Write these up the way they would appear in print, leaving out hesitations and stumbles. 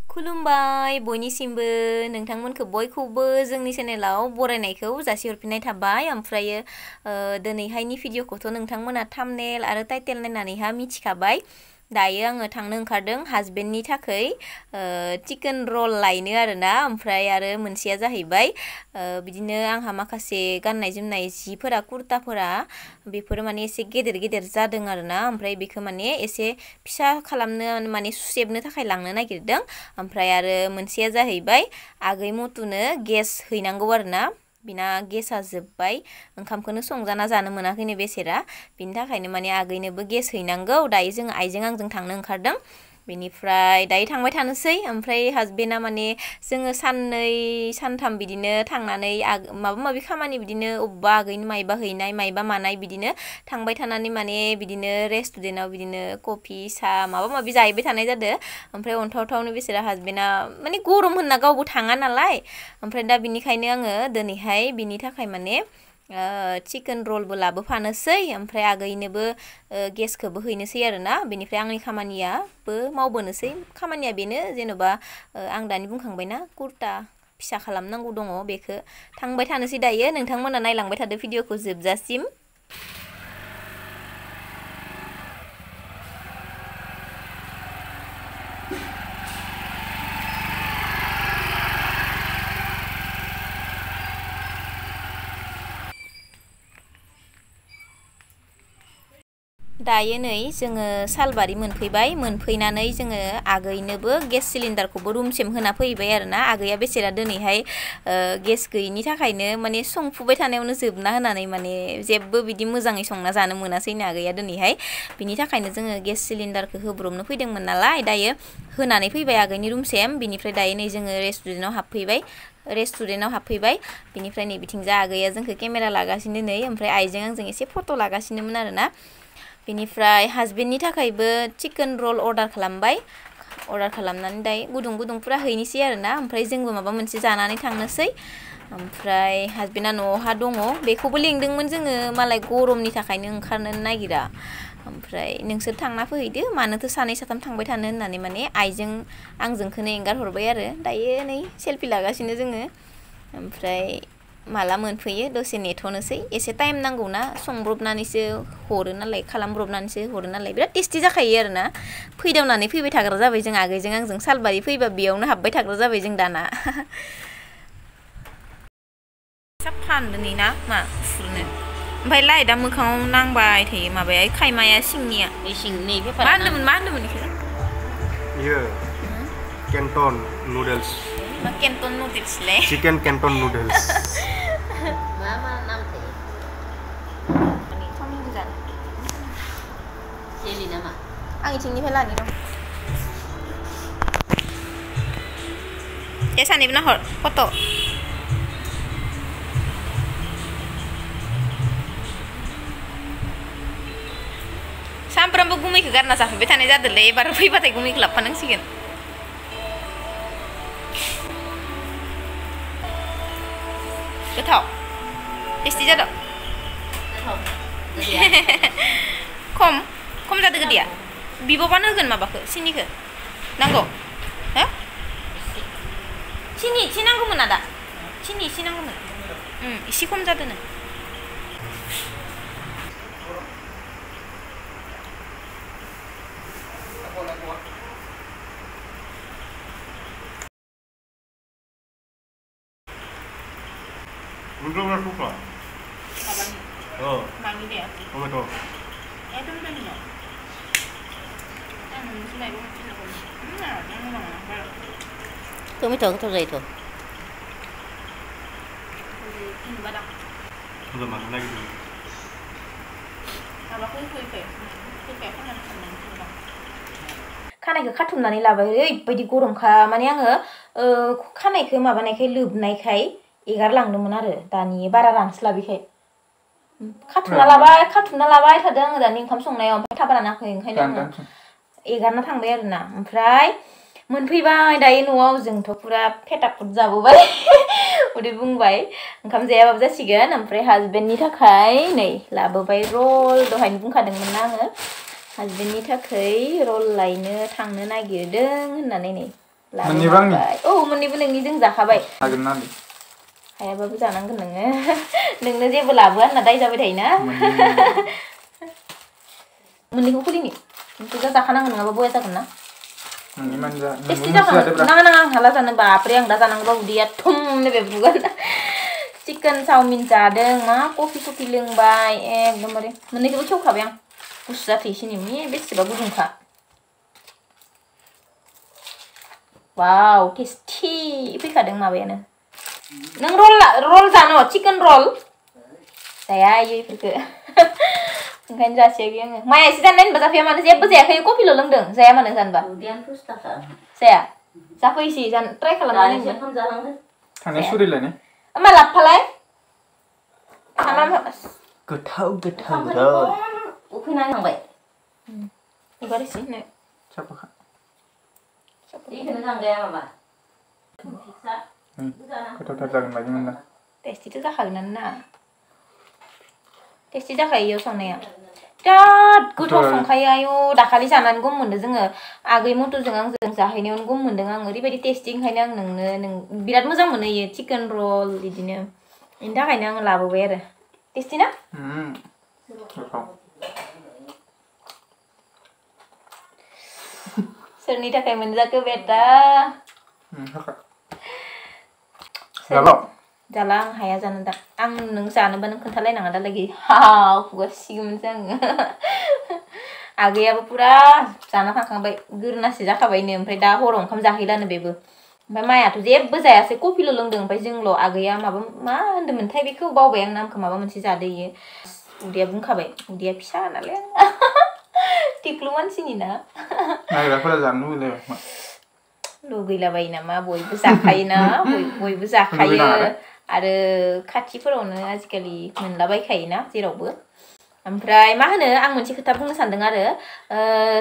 खुलुमबाय बयनिसिमबो नोंथांमोनखौ बयखौबो जोंनि चेनेलाव बरायनायखौ जासिहरफिननाय थाबाय ओमफ्रायो दिनैहायनि भिडिअखौथ' नोंथांमोना थाम्बनेल आरो टाइटेल नायनानैहा मिथिखाबाय दायो आङो थांनो ओंखारदों हासबेन्डनि थाखाय चिकेन रल लायनो आरोना ओमफ्राय आरो मोनसेया जाहैबाय बिदिनो आंहा माखासे गाननाय जोमनाय जिफोरा कुर्ताफोरा बेफोर माने एसे गेदेर गेदेर जादों आरोना ओमफ्राय बेखौ माने एसे फिसा खालामनो माने सुसेबनो थाखाय लांनो नागिरदों ओमफ्राय आरो मोनसेया जाहैबाय आगै मथुनो गेस हैनांगौ आरोना बिना गेसा जोब्बाय ओंखामखौनो संजाना जानो मोनाखैनो बेसेरा बिनि थाखायनो माने आगैनोबो गेस हैनांगौ दायो जों आइजों आंजों थांनो ओंखारदों बेनिफ्राय दायो थांबाय थानोसै ओमफ्राय हासबेन्डआ माने जोङो साननै सानथाम बिदिनो थांनानै माबा माबि खामानि बिदिनो अबबा आगैनो मायबा हैनाय मायबा मानाय बिदिनो थांबाय थानानै माने बिदिनो रेस्टुरेन्टाव बिदिनो कफि साहा माबा माबि जाहैबाय थानाय जादों ओमफ्राय अन्थावथावनो बिसोरा हासबेन्डआ माने गरम होनना गावबो थाङा नालाय ओमफ्राय दा बिनिखायनो आङो दिनैहाय बिनि थाखाय माने चिकेन रलबो लाबोफानोसै ओमफ्राय आगैनोबो गेसखौबो हैनोसै आरोना बेनिफ्राय आंनि खामानियाबो मावबोनोसै खामानिया बेनो जेन'बा आं दानि बुंखांबायना कुर्ता फिसा खालामनांगौ दङ बेखौ थांबाय थानोसै दायो नोंथांमोना नायलांबाय थादो भिडिअखौ जोबजासिम दायो नै जोङो सालबारि मोनफैबाय मोनफैनानै जोङो आगैनोबो गेस सिलिन्डारखौबो रुमसिम होना फैबाय आरोना आगैया बेसेरा दिनैहाय गेस गैयिनि थाखायनो माने संफुबाय थानायावनो जोबना होनानै माने जेबो बिदि मोजाङै संना जानो मोनासैनो आगैया दिनैहाय बिनि थाखायनो जोङो गेस सिलिन्डारखौ होब्रबनो फैदोंमोन नालाय दायो होनानै फैबाय आगैनि रुमसिम बिनिफ्राय दायो नै जोङो रेस्टुरेन्टाव हाबफैबाय बिनिफ्राय नै बिथिंजा आगैया जोंखौ केमेरा लागासिनो नै ओमफ्राय आइजों आंजों एसे फट' लागासिनोमोन आरोना बेनिफ्राय हासबेन्डनि थाखायबो चिकेन रल अर्डार खालामनानै दायो गुदुं गुदुं पुरा हैनोसै आरोना ओमफ्राय जोंबो माबा मोनसे जानानै थांनोसै ओमफ्राय हासबेन्डआ न'आवहा दङ बेखौबो लेंदोंमोन जोङो मालाय गरमनि थाखायनो ओंखारनो नागिरा ओमफ्राय नोंसोर थांना फैहैदो मानोथो सानै साथाम थांबाय थानो होननानै माने आइजों आंजोंखौनो एंगार हरबाय आरो दायो नै सेल्फि लागासिनो जोङो ओमफ्राय माला मोनफैयो दसे नेथ'नोसै एसे टाइम नांगौना संब्रबनानैसो हरो नालाय खालामब्रबनानैसो हरो नालाय बिराद टेस्टि जाखायो आरोना फैदावनानै फैबाय थाग्रा जाबाय जों आगैजों आंजों सालबारि फैबा बेयावनो हाबबाय थाग्रा जाबाय जों दाना फानदों ना मा फुरनो ओमफ्राय लाइटआ मोखाङाव नांबाय थायो माबाया खायमाया सिंनिया मा होनदोंमोन बेयो केन्टन नुडल्स केन्टन नुडल्सलै चिकेन केन्टन नुडल्स मा नाम थायो जेलि नामा आं इथिंनिफ्राय लानि र' ए सानैबो नाहर फट' सामफ्रामबो गुमैखौ गारना जाफैबाय थानाय जादोंलै एबार फैबाथाय गुमैखौ लाबोफानांसिगोन गोथाव टेस्टि जादों खम जादों गोदैया बिबावबानो होगोन माबाखौ सिनिखौ नांगौ हो सिनि एसे नांगौमोन आदा सिनि एसे नांगौमोन एसे खम जादों Belum aku pak. Oh. Mangi dia. Oh betul. Itu udah nih. Sudah ibu macam apa? Tôi mới tưởng tôi dậy thôi. Udah mana lagi? Apa खानायखौ खाथुमनानै लाबाय ओरैबायदि गरमखा माने आङो खानायखौ माबानायखाय लोबनायखाय एगारलांदोंमोन आरो दानि बारा रानस्लाबिखाय खाथुमना लाबाय थादों आङो दानि ओंखाम संनायाव ओमफ्राय थाब रानाखै ओंखायनो आङो एगारना थांबाय आरोना ओमफ्राय मोनफैबाय दायो न'आव जोंथ' पुरा फेटाफुट जाबोबाय उदै बुंबाय ओंखाम जायाबाबो जासिगोन ओमफ्राय हासबेन्डनि थाखाय नै लाबोबाय रल दहायनो बुंखादोंमोन ना आङो हासबेन्डनि थाखाय रल लायनो थांनो नागिरदों होननानै नै औ मोननैबो नोंनि जों जाखाबाय हागोन ना हायाबाबो जानांगोन नोङो नोंनो जेबो लाबोआ होनना दाय जाबाय थायोना मोननैखौ खुलिनि नोंसोर जाखानांगोन नङाबा बया जागोन ना टेस्टि जागोन नाङा नाङा आं हाला जानो बापरे आं दा जानांगौबा उदैया थुमनो बेब्रुगोन चिकेन चावमिन जादों मा कफि लोंबाय एकदमबारे मोननैखौबो खेवखाबाय आं गुसु जाथोंसैनि बेसेबा गुदुंखा वाव टेस्टि फैखादों माबायानो नों रल जानो चिकेन रल जाया इफोरखो ओंखायनो जासियाखै आङो माया एसे जानाय होनबा जाफैया मानो जेबो जायाखै कफिल' लोंदों जाया मानो जानबा जाया जाफैसै जानो ट्राइ खालामनानै थांनाय सुरिलायनो मा लाबफालाय गोथाव उखैनानै थांबाय एबार एसे नो साफाखा इखौनो थांगाया माबा गोथावथार जागोन बायदि मोनदों टेस्टिथ' जाखागोनानो ना टेस्टि जाखायो इयाव संनाया बिराद गोथाव संखायो आयु दाखालि जानानै गम मोनदों जोङो आगै मथ'जों आंजों जाहैनायावनो गम मोनदों आं ओरैबायदि टेस्टि ओंखायनो आं नों बिराद मोजां मोनो इयो चिकेन रल बिदिनो बेनि थाखायनो आङो लाबोबाय आरो टेस्टि ना सोरनि थाखाय मोनजाखो बेटा जाला आं हाया जानो दा आं नों जानोबा नों खोन्थालायनाङा दालागि खुगासिगौमोनसो आङो आगैयाबो पुरा जाना थांखांबाय गोरनासो जाखाबायनो ओमफ्राय दा हराव ओंखाम जाहैलानो बेबो ओमफ्राय मायाथ' जेबो जायासै कफिल' लोंदों ओमफ्राय जोंल' आगैया माबा मा होन्दोंमोनथाय बेखौ बावबाय आं नामखौ माबा मोनसे जादो इयो उदैया बुंखाबाय उदैया फिसा नालाय टिक्लु मानसिनि ना नायग्राफोरा जानो लुगैलायबाय लुगैलाबायो नामा बयबो जाखायोना बयबो जाखायो आरो खाथिफोरावनो आजिखालि मोनलाबायखायोना जेरावबो ओमफ्राय मा होनो आं मोनसे खोथा बुंनो सानदों आरो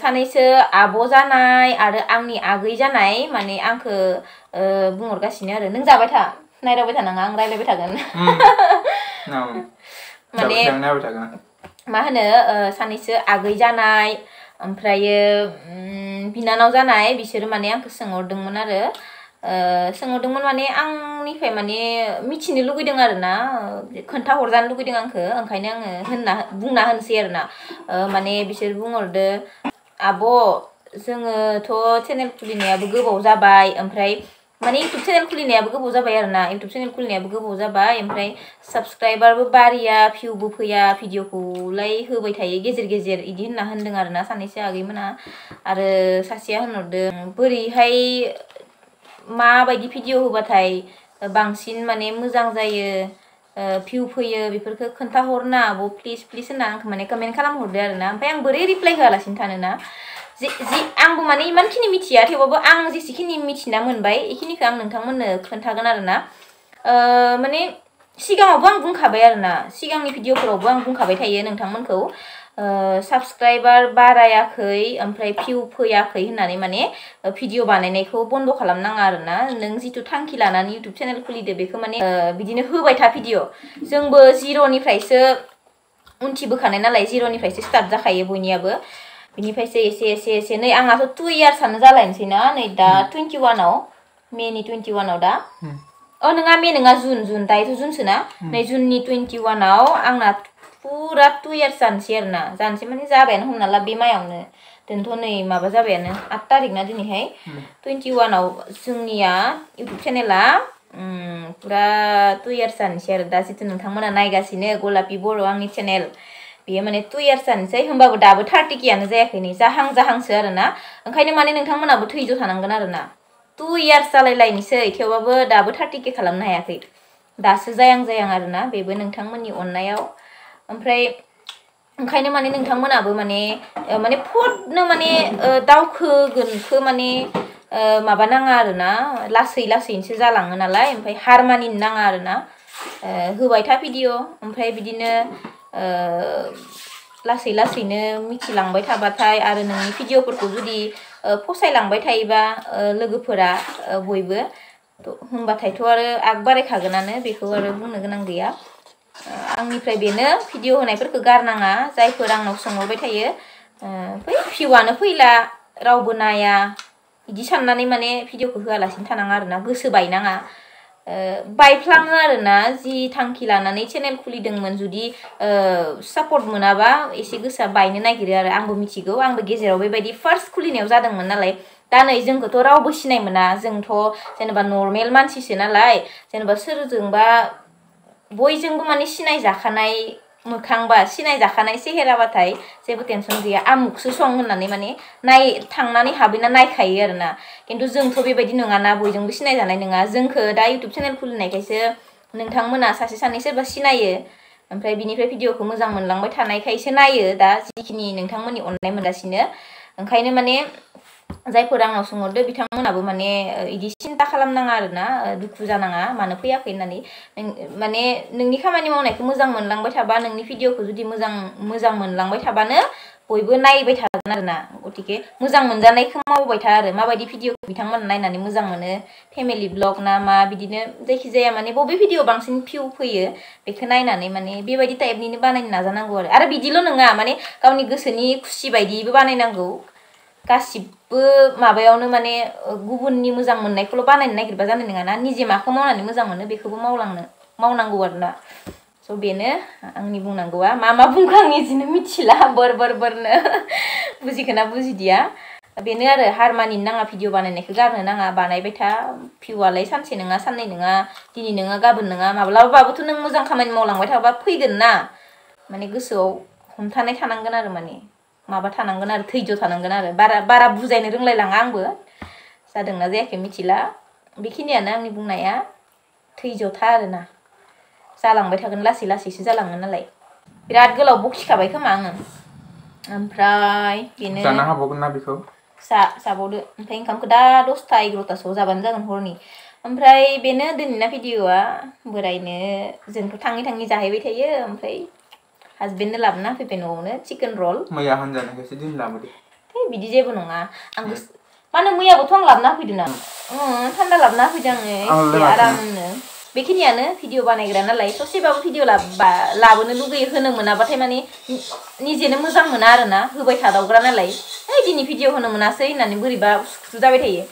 सानैसो आब' जानाय आरो आंनि आगै जानाय माने आंखौ बुंहरगासिनो आरो नों जाबाय था नायदावबाय थानाङा आं रायलायबाय थागोन माने मा होनो सानैसो आगै जानाय ओमफ्रायो बिनानाव जानाय बिसोरो माने आंखौ सोंहरदोंमोन आरो सोंहरदोंमोन माने आंनिफ्राय माने मिथिनो लुगैदों आरो ना खोन्थाहरजानो लुगैदों आंखौ ओंखायनो आङो बुंना होनोसै आरो ना माने बिसोर बुंहरदो आब' जोङोथ' चेनेल खुलिनायाबो गोबाव जाबाय ओमफ्राय माने इउटुब चेनेल खुलिनायाबो गोबाव जाबाय आरो ना इउटुब चेनेल खुलिनायाबो गोबाव जाबाय ओमफ्राय साबसक्राइबारबो बारिया भिउबो फैया भिडिअखौलाय होबाय थायो गेजेर गेजेर इदि होनना होनदों आरो ना सानैसो आगैमोना आरो सासेया होनहरदों बोरैहाय माबायदि भिडिअ होबाथाय बांसिन माने मोजां जायो भिउ फैयो बेफोरखौ खोन्थाहरना आब' प्लिज होनना आंखौ माने कमेन्ट खालामहरदो आरो ना ओमफ्राय आं बोरै रिप्लाय होआलासिनो थानोना आंबो माने इमानखिनि मिथिया थेवबाबो आं जेसेखिनि मिथिना मोनबाय बेखिनिखौ आं नोंथांमोननो खोन्थागोन आरो ना माने सिगाङावबो आं बुंखाबाय आरो ना सिगांनि भिडिअफोरावबो आं बुंखाबाय थायो नोंथांमोनखौ साबसक्राइबार बारायाखै ओमफ्राय भिउ फैयाखै होननानै माने भिडिअ बानायनायखौ बन्द खालामनाङा आरो ना नों जिथु थांखि लानानै इउटुब चेनेल खुलिदो बेखौ माने बिदिनो होबाय था भिडिअ जोंबो जिर'निफ्रायसो उनथिबोखानाय नालाय जिर'निफ्रायसो स्टार्ट जाखायो बयनियाबो बिनिफ्रायसो एसे नै आंहाथ' 2 इयार्सआनो जालायनोसै ना नै दा 21आव मेनि 21आव दा नङा मे नङा जुन दायोथ' जुनसो ना नै जुननि 21आव आंना पुरा 2 इयार्स जानोसै आरो ना जानोसै माने जाबायानो हमना ला बे मायावनो दोनथ' नै माबा जाबायानो 8 तारिख ना दिनैहाय 21आव जोंनिया इउटुब चेनेला पुरा 2 इयार्स जानोसै आरो दा जितु नोंथांमोना नायगासिनो गलापि बर' आंनि चेनेल बेयो माने 2 इयार्स जानोसै होमबाबो दाबो 30Kआनो जायाखै नै जाहांसो आरो ना ओंखायनो माने नोंथांमोनाबो धैर्य थानांगोन आरो ना 2 इयार्स जालायलायनोसै थेवबाबो दाबो 30K खालामनो हायाखै दासो जायां आरो ना बेबो नोंथांमोननि अननायाव ओमफ्राय ओंखायनो माने नोंथांमोनाबो माने फटनो माने दावखोगोनखौ माने माबा नाङा आरो ना लासैनोसो जालाङो नालाय ओमफ्राय हार मानिनो नाङा आरो ना होबाय था भिडिअ ओमफ्राय बिदिनो लासैनो मिथिलांबाय थाबाथाय आरो नोंनि भिडिअफोरखौ जुदि फसायलांबाय थायोबा लोगोफोरा बयबो होमबाथायथ' आरो आग बारायखागोनानो बेखौ आरो बुंनो गोनां गैया आंनिफ्राय बेनो भिडिअ होनायफोरखौ गारनाङा जायफोर आंनाव सोंहरबाय थायो भिउआनो फैला रावबो नाया इदि साननानै माने भिडिअखौ होआलासिनो थानाङा आरोना गोसो बायनाङा बायफ्लाङो आरोना जि थांखि लानानै चेनेल खुलिदोंमोन जुदि सापर्ट मोनाबा एसे गोसोआ बायनो नागिरो आरो आंबो मिथिगौ आंबो गेजेराव बेबायदि फार्स्ट खुलिनायाव जादोंमोन नालाय दा नै जोंखौथ' रावबो सिनाय मोना जोंथ' जेनेबा नर्मेल मानसिसो नालाय जेनेबा सोरजोंबा बयजोंबो माने सिनाय जाखानाय मोखांबा सिनाय जाखानाय सेहेराबाथाय जेबो टेनसन गैया आमुखसो सं होननानै माने थांनानै हाबैना नायखायो आरोना खिन्थु जोंथ' बेबायदि नङाना बयजोंबो सिनाय जानाय नङा जोंखौ दा इउटुब चेनेल खुलिनायखायसो नोंथांमोना सासे सानै सोरबा सिनायो ओमफ्राय बिनिफ्राय भिडिअखौ मोजां मोनलांबाय थानायखायसो नायो दा जिखिनि नोंथांमोननि अननाय मोनगासिनो ओंखायनो माने जायफोर आंनाव सोंहरदो बिथांमोनाबो माने इदि सिन्था खालामनाङा आरोना दुखु जानाङा मानो फैयाखै होननानै माने नोंनि खामानि मावनायखौ मोजां मोनलांबाय थाबा नोंनि भिडिअखौ जुदि मोजां मोनलांबाय थाबानो बयबो नायबाय थागोन आरोना गतिके मोजां मोनजानायखौ मावबाय था आरो माबायदि भिडिअखौ बिथांमोना नायनानै मोजां मोनो फेमिलि ब्लग ना मा बिदिनो जायखिजाया माने बबे भिडिअ बांसिन भिउ फैयो बेखौ नायनानै माने बेबायदि टाइपनिनो बानायनो नाजानांगौ आरो बिदिल' नङा माने गावनि गोसोनि खुसि बायदिबो बानायनांगौ गासिबो माबायावनो माने गुबुननि मोजां मोननायखौल' बानायनो नागिरबा जानाय नङाना निजे माखौ मावनानै मोजां मोनो बेखौबो मावनांगौ आरोना स' बेनो आंनि बुंनांगौआ मा बुंखो आं निजेनो मिथिला बोरनो बुजिखोना बुजिदिया बेनो आरो हार मानिनो नाङा भिडिअ बानायनायखौ गारनो नाङा बानायबाय था भिउआलाय सानसे नङा साननै नङा दिनै नङा गाबोन नङा माब्लाबाबोथ' नों मोजां खामानि मावलांबाय थाबा फैगोन ना माने गोसोआव हमथानाय थानांगोन आरो माने माबा थानांगोन आरो धैर्य थानांगोन आरो बारा बुजायनो रोंलायलाङा आंबो जादोंना जायाखै मिथिला बेखिनियानो आंनि बुंनाया धैर्य था आरोना जालांबाय थागोन लासै लासैसो जालाङो नालाय बिराद गोलाव बखिखाबाय खोमा आङो ओमफ्राय बेनो जानो हाबावगोन ना बेखौ जाबावदो ओमफ्राय ओंखामखौ दा 10ता 11तासोआव जाबानो जागोन हरनि ओमफ्राय बेनो दिनैना भिडिअआ बोरायनो जोंथ' थाङै जाहैबाय थायो ओमफ्राय हासबेन्डनो लाबोना फैबाय न'आवनो चिकेन रल मैया होनजानायखायसो दिनै लाबोदो बिदि जेबो नङा आंबो मानो मैयाबोथ' आं लाबोना होफैदों ना थान्दा लाबोना होफैदों आङो एसे आरामनो बेखिनियानो भिडिअ बानायग्रा नालाय ससेबाबो भिडिअ लाबोनो लुगैयो होनो मोनाबाथाय माने निजेनो मोजां मोना आरोना होबाय थादावग्रा नालाय दिनै भिडिअ होनो मोनासै होननानै बोरैबा उसु जाबाय थायो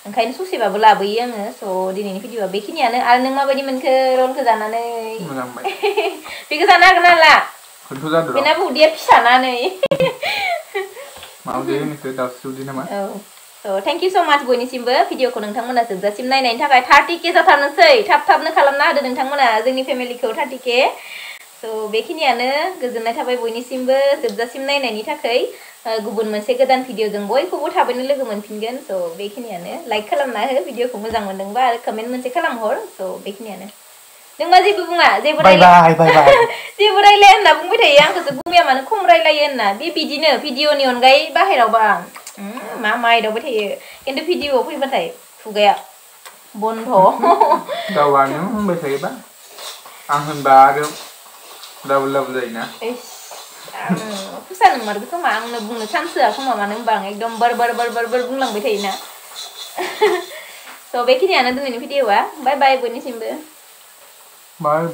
ओंखायनो ससेबाबो लाबोयो आङो स' दिनैनि भिडिअआ बेखिनियानो आरो नों माबायदि मोनखो रलखौ जानानै मोजां मोनबाय बेखौ जानो हागोन नाला खनथ' जादों बेना उदैया फिसानानै माउदि होनोखो दाउस्रि उदै नामा औ थेंक इउ स' माच बयनिसिमबो भिडिअखौ नोंथांमोना जोबजासिम नायनायनि थाखाय 30K जाथारनोसै थाबनो खालामना होदो नोंथांमोना जोंनि फेमिलिखौ 30K स' बेखिनियानो गोजोननाय थाबाय बयनिसिमबो जोबजासिम नायनायनि थाखाय गुबुन मोनसे गोदान भिडिअजों बयखौबो थाबैनो लोगो मोनफिनगोन स' बेखिनियानो लाइक खालामना हो भिडिअखौ मोजां मोनदोंबा आरो कमेन्ट मोनसे खालामहर स' बेखिनियानो नों मा जेबो बुङा जेबो जेबो रायलाया होनना बुंबाय थायो आंखौसो बुंया मानो खम रायलायो होनना बिदिनो भिडिअनि अनगायै बाहेरावबा मा एदावबाय थायो खिन्थु भिडिअआव फैबाथाय खुगाया बन्द गावानो होनबाय थायोबा आं होनबा आरो डाबल जायोना फुसा नंमारगौ खोमा आंनो बुंनो चान्स होआ खोमा मानो होनबा आं एकदम बार बुंलांबाय थायोना स' बेखिनियानो दिनैनि भिडिअआ बाय बाय बयनिसिमबो बाय